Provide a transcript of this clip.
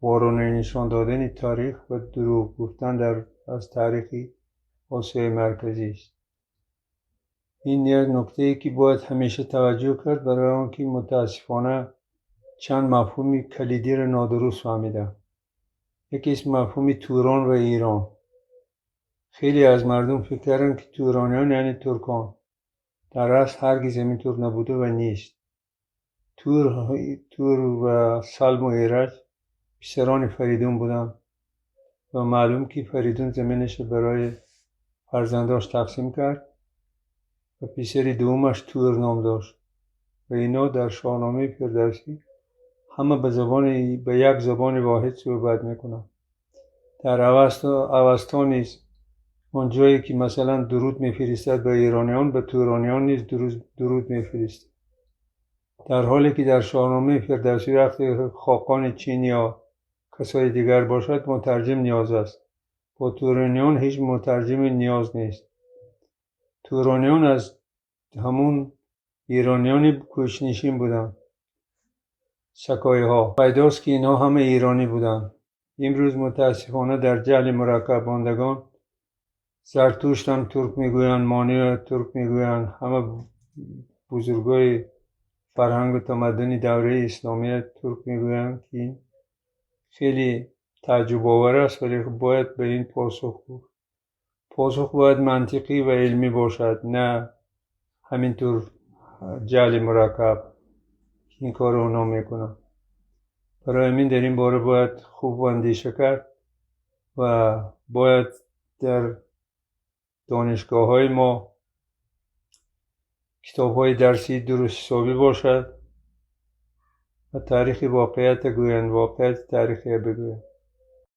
وارونه نشان دادن تاریخ و دروغ گفتن در از تاریخ آسیای مرکزی است. این یک نکته ای که باید همیشه توجه کرد، برای آنکه متاسفانه چند مفهوم کلیدی را نادرست فهمیده. یکی اسم مفهوم توران و ایران. خیلی از مردم فکر کردن که تورانیان یعنی ترکان. در اصل هرگز اینطور نبوده و نیست. تور و سلم و ایرج پسران فریدون بودند و معلوم که فریدون زمینش برای فرزنداش تقسیم کرد و پسر دومش تور نام داشت و اینا در شاهنامه فردوسی همه به یک زبان واحد صحبت میکنن. در اوستا نیز آن جایی که مثلا درود میفرستد به ایرانیان، به تورانیان نیز درود میفرستد، در حالی که در شاهنامه فردوسی وقتی خاقان چین یا کسای دیگر باشد، مترجم نیاز است. با تورانیان هیچ مترجم نیاز نیست. تورانیان از همون ایرانیان کوچ‌نشین بودند، سکایی ها. پیداست که اینها همه ایرانی بودند. امروز متاسفانه در جهل مرکب ماندگان زرتشت هم ترک میگویند، مانی ترک میگویند، همه بزرگای فرهنگ و تمدن دوره اسلامی ترک میگویند که این خیلی تعجب آور است، ولی باید به این پاسخ گفت. پاسخ باید منطقی و علمی باشد، نه همینطور جهل مرکب. این کار اونا میکنن. برای همین در این باره باید خوب اندیشه کرد و باید در دانشگاه های ما کتاب های درسی درست حسابی باشد و تاریخ واقعیت گویند، واقعیت تاریخی بگویند.